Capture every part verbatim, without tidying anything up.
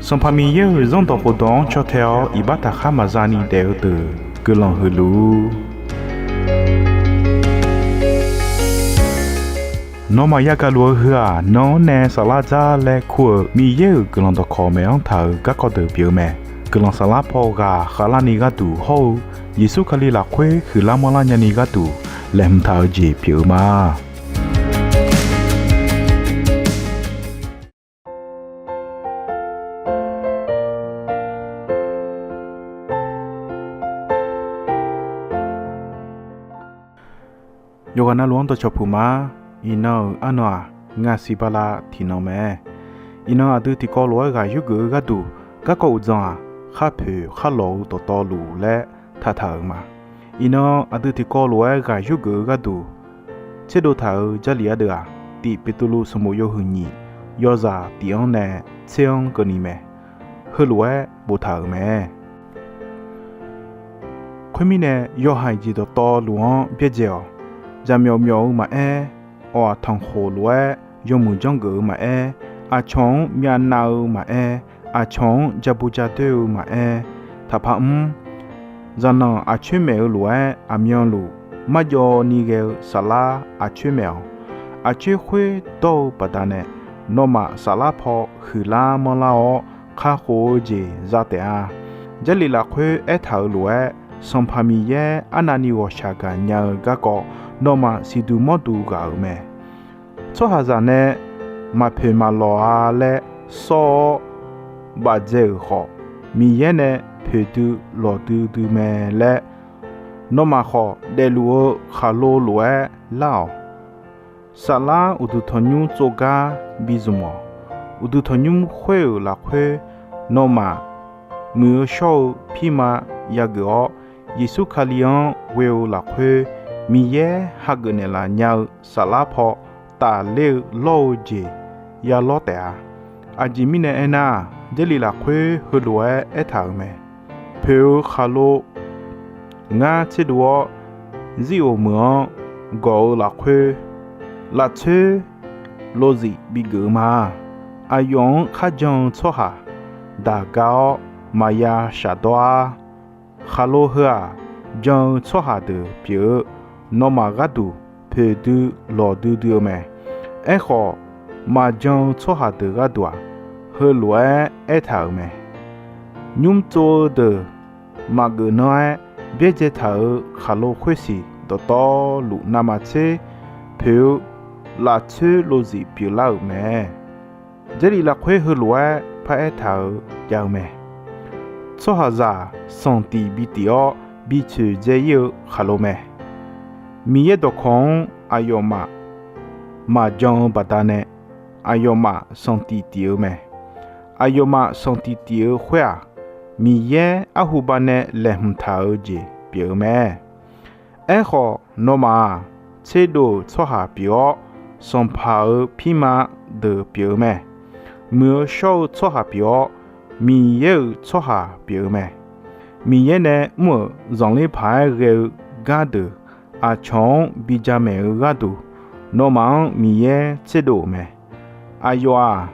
Sanqpaq Miqyaer-euq Zanrdawq khofdawq-anr caw tae-awr iqbax taqkhar maqza ni daef-eu deuq guiqlanq huiq luf-ur. Nawmaf yagaq luf-eu heu-aq, nan-anr nae saflar dzar laer kur-euq Miqyaer-euq guiqlanq dawqkawq maeq-anr taq-euq garkawv deuq pyeuf-eu mae. Guiqlanq saflar paw ghaq khavlarni gharduq hawr-eu Yeqsur Kali lafkhoer huiqlar manrlar nyani gharduq laeqhmq taq-eu jeq pyeuf-eu ma. Yawqghaq navluf-anr dawqcawq puq ma. Iqnan-euq arnan-aq, ngasiq bala tiqnan mae. Iqnan aqdui tiqkawv lof-aer ghaq yurgeuf-eu gharduq garkawv uqdzan-aq, khar poeq khar lawq-eu dawqtawvluf laer taqtaq-euq ma. Iqnan aqdui tiqkawv lof-aer ghaq yurgeuf-eu gharduq tserdov taq-euq Jarlif ardeuv-aq, Tiq Beqtuvluv sanqbof yawhuiq nyiq, yawzaq tiq-anr nae tser-anr keuvni mae. Heulof-aer boftaq-euq mae. Khoermirnae, yawhaiq jeq dawqtawvluf-anr byaerdzae-awq. Jaqmyawf myawf-eu maqaer, awq-aq tanqkhof lof-aer yawmuiq janrgeuf-eu maqaer, aqcawq-anr myavnav-eu maqaer, aqcawq-anr jabu jadoer-eu maqaer, taqpar mr. Zaqnanq aqcoer maeq-eu lof-aer aqmyanluf marjawv ni ghae-eu saflar aqcoer maeq-awq. Aqcoer khoer dawr-eu baqdanae, nawmaf saflar paw huiqlar manrlar-awr kakhof-eu jeq za taef-a. Jarlif lafkhoer aertaq-euq lof-aer, Sanqpaq Miqyaer arnavni ghawqshaq gaqnya-eu garkawv nawmaf siqduq mawrduq ghaq-euq mae. Tsawrhaqzaq nae maqpoeq maqlawq-a laer sawr-awr bafdzae-euq khawf, Miqyaer nae poeqdui lawqdui dui mae laer, nawmaf khawf daefluf-eu khaqlo lof-aer lar-awq. Saflar uqduq tanqnymr tsovgar bizmq-awq. Uqduq tanqnymr khoer-euq lafkhoer nawmaf muiq-eu shawr-eu pirma yageuf-awr, Yeqsur Kali-anr ghoe-eu lafkhoer Miqyaer hageuf naeqlaf nya-eu saflar paw tafler-eu lawr-eu jeq ya lawr taef-a. Aqjeq mirnae aernar-aq, Jarlif lafkhoer heulof-aer aertaq-euq mae. Poeq-eu khaqlo ngar tserdov-awr, zir of meuq-anr gawq-eu lafkhoer laftoer lozif bigeuf-eu ma. Aqyawf-anr kharjan-eu tsawrhaq daq ga-awr maqya shafdawr-ar. Khaqlo heu-aq, jan-eu tsawrhaq deuq pyeuf-eu nawmaf gharduq poeqdui lawqdui dui-eu mae. Aerkhawf, maqjan-eu tsawrhaq deuq gharduq-aq, heulof-aer aertaq-euq mae. Nymr tsov-eu deuq maqgeuf nanr-aer byaerdzae taq-euq khaqlo khoersiq dawqtawvluf navmaqtser poeq-eu laftoer lozif pyeuflar-euq mae. Jarlif lafkhoer heulof-aer paraer taq-euq jav-eu mae. Tsawrhaqzaq sanqtif bi tif-awr bi toeqdzae ir-eu khaqlo mae. Miqyaer dawqkawq-anr aqyawfmaf maqjan-eu baqdanae, aqyawfmaf sanqtif tif-eu mae. Aqyawfmaf sanqtif tif-eu khoer-aq, Miqyaer arhuba nae laeqhmq taq-eu jeq pyeuf-eu mae. Aerkhawf, nawmaf-aq, tserdov-euq tsawrhaq pyeuf-awr, sanqpaq-euq pirma deuq pyeuf-eu mae. Muiq-eu shawr-eu tsawrhaq pyeuf-awr, Miqyaer-euq tsawrhaq pyeuf-eu mae. Miqyaer nae mr-euq zanqler paq-aer ghae-eu gardeuq aqcawq-anr bi jamaeq-eu gharduq, nawmaf-anr Miqyaer tserdov-euq mae. Aqyawf-aq,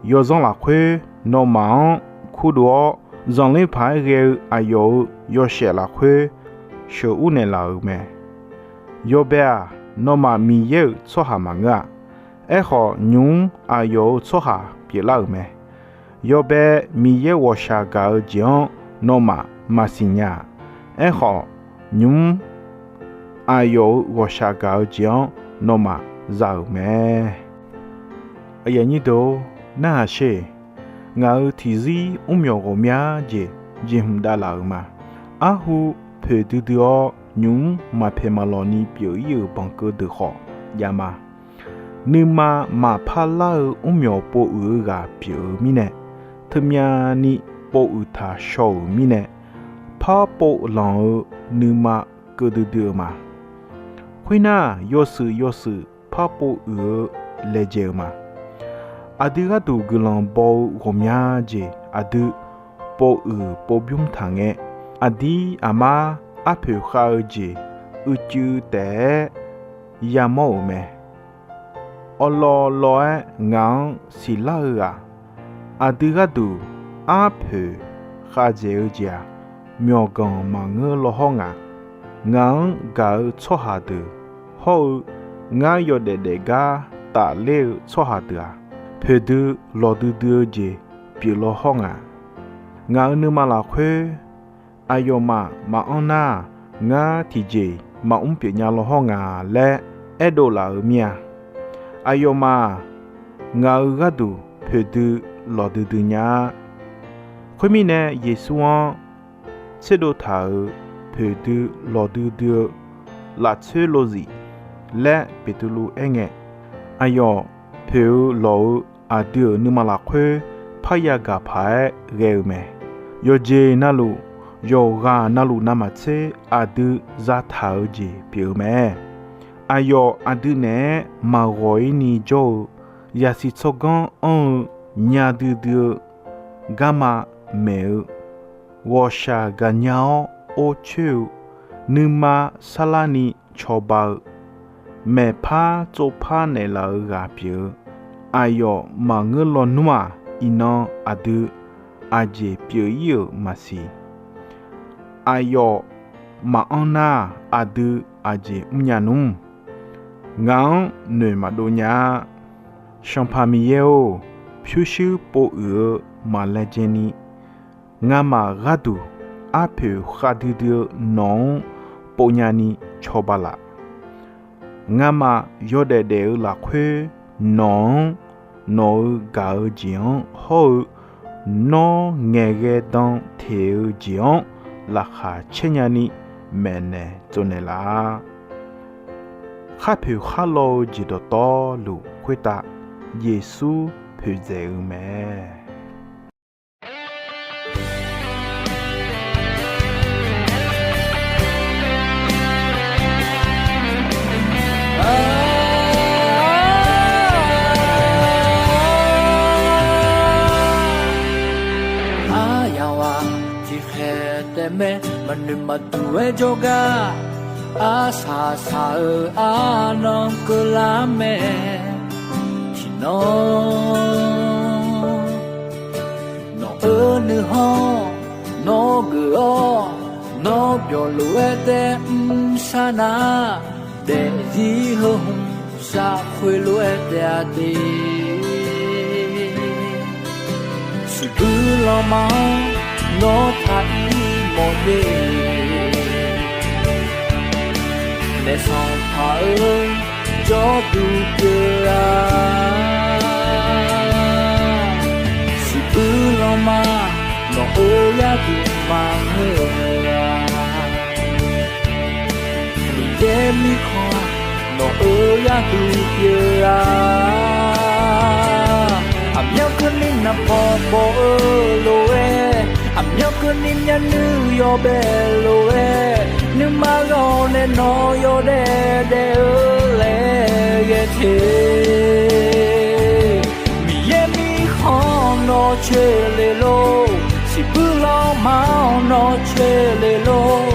yawzanr lafkhoer nawmaf-anr kurdov-awr, zanqler paq-aer ghae-eu aqyawf-euq yawshaef lafkhoer sheuqur naeqlaf-euq mae. Yawbae-aq, nawmaf Miqyaer-euq tsawrhaq maqngeur-a. Aerkhawf, nymq-mr aqyawf-euq tsawrhaq pyeuflar-euq mae. Yawbae Miqyaer ghawqshaq gaq-eu jeq-anr nawmaf maqsiq nya-aq. Aerkhawf, nymq-mr aqyawf-euq ghawqshaq gaq-eu jeq-anr nawmaf za-euq mae. Aqyuif aqnyir deuq-or, narhaq sher. Ngaq-euq tiqzir mrmyawq ghawqmya jeq jeqhmq davlaf-euq ma. Arhu poeq duidui-awr, nymq-mr maqpaeq maqlawq ni pyeuf ir-euq banqkeuv deuq khawf jav ma. Nuima maqpar lar-eu mrmyawq pov uiq-eu ghaq pyeuf-eu mirnae, teumyani pov uiq taq shaw-euq mirnae, par pov lanq-eu nuima keuv duidui-eu ma. Khoernar, yawshuif yawshuif par pov uiq-eu laejae-eu ma. Aqdui gharduq guiqlanq baw-eu ghawqmya jeq aqdui pov uiq pov bymr taq ngae, aqdir aqmar arpoeq khav-eu jeq uicuiv taef-aer yamawr-euq mae. Awqlawv lawv-aer ngaq-anr siqlar-eu ghaq, aqdui gharduq arpoeq khavdzaeq-eu jeq-aq, myawqganq maqngeur law hawr nga. Ngaq-anr gaq-eu tsawrhaq deuq hawr-eu, ngar yawdaef daefgar tafler-eu tsawrhaq deuq-aq, poeqdui lawqdui dui-eu jeq pyeuf law hawr nga. Ngaq-euq nuima lafkhoer aqyawfmaf maqanr nar-aq, ngar tiqjeq-iq maqmr pyeufnya law hawr nga laer aerdov laf-euq mir-a. Aqyawfmaf-aq, ngaq-euq gharduq poeqdui lawqdui dui nya-a. Khoermirnae, Yeqsur-anr tserdov taq-euq poeqdui lawqdui dui-eu lafcoer lozif laer Beqtuvluv aer ngae, aqyawf poeq-eu lawq-eu aqdui-euq nuima lafkhoer parya gaq paq-aer ghae-eu mae. Yawqjeq navluf, yawqghaq navluf navmaqtser aqdui zataq-eu jeq pyeuf-eu mae. Aqyawf aqdui naeq-aer maqghawq-ir ni jawr-eu, yasiq tsawrganr anr-eu, nya duidui-eu, garma maeq-eu, ghawqshaq gaqnya-awr or coer-eu, nuima sarlarni cawba-eu, maeqpar tsovpar naeqlaf-eu ghaq pyeuf-eu, aqyawf maqngeur lawnmr-aq, iqnan aqdui aqjeq pyeuf-ir-euq maqsiq. Aqyawf maqanr nar-aq, aqdui aqjeq mrnya nmr. Ngaq-anr noeq maqdov nya-a. Sanqpaq Miqyaer-or, pyurshuir povuiq-eu maqlaejae ni, ngamaf gharduq arpoeq khavdui dui-eu nawq-anr povnya ni cawba laf. Ngamaf yawdaef daef-eu lafkhoer nawq-anr, nawq-euq gaq-eu jeq-anr hawr-eu, nawr ngaeqghae dan teq-eu jeq-anr laqkhaq caer nyani maeqnaeq tsovnaeq laf-a. Khar poeq khar law-eu jeq dawqtawvluf khoertav Yeqsur poeqdzaeq-eu mae. Aryaq-aq tiqkhaeq taef mae, maqnoeq maqduq-aer jawrgar, arsaq saq-eu arnan keuvlar mae. Tiqnan nawq-euq nuikhanr nawr geuf-awr, nawr byawq lof-aer taef mrshar nar, daefzir heu hmq shafkhoer lof-aer taef-a de. Siqbuir lanma-anr nawr taq-ir mawf de. Naef Sanqpaq-eu jawrduq pyeuf-a. Siqbuir lanma nawq-euq yarduq maqngeur-a. Miqyaer mirkhanq nawq-euq yarduq pyeuf-a. Aqmyanluf keuvni naqpaw paw-eu lof-aer, aqmyanluf keuvni myavnuiv yawbae lof-aer, nuima ghawq nae nawq yawdaef daef-eu laer ghae te. Miqyaer mirkhanq nawq coer le lor, siqbuir lanma-anr nawr coer le lor.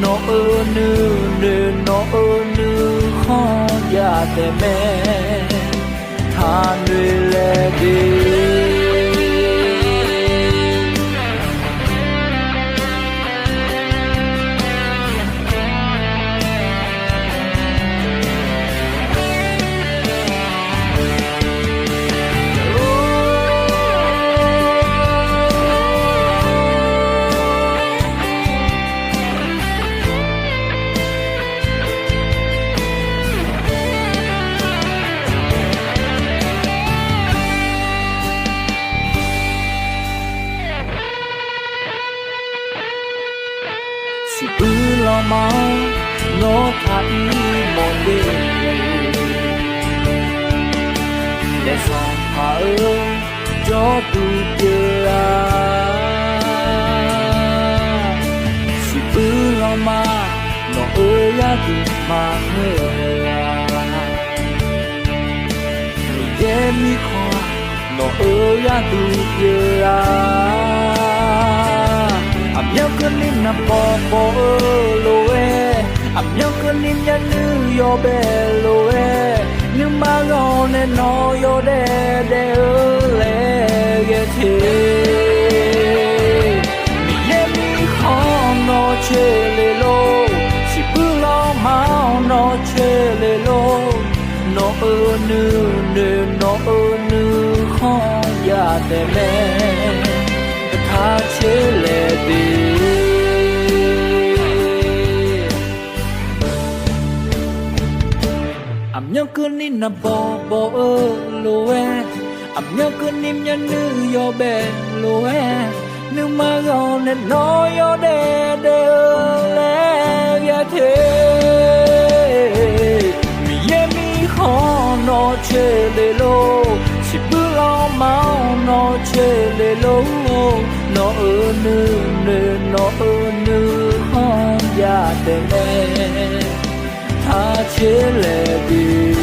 Nawq-euq nuinoeq nawq-euq nuikhanr jav taef mae, taqnoeq laeq de. Siqbuir lanma-anr nawr taq-ir mawf de. Naef Sanqpaq-eu jawrduq pyeuf-a. Siqbuir lanma nawq-euq yarduq maqngeur-a. Miqyaer mirkhanq nawq-euq yarduq pyeuf-a. Aqmyanluf keuvni naqpaw paw-eu lof-aer, aqmyanluf keuvni myavnuiv yawbae lof-aer, nuima ghawq nae nawq yawdaef daef-eu laer ghae te. nuinoeq nawq-euq nuikhanr ya taef mae, taq tser laeq de. Aqmyanluf keuvni naqbawq bawq-eu lof-aer, aqmyanluf keuvni myavnuiv yawbaef lof-aer, nuima ghaq nae nawr yawdaef daef-eu laer ghae te. Miqyaer mirkhanq-anr nawr coer le lor, siqbuir lanma-anr nawr coer le lor, nawq-euq nuinoeq nawq-euq nuikhanr ya taef mae, taq tser laeq de.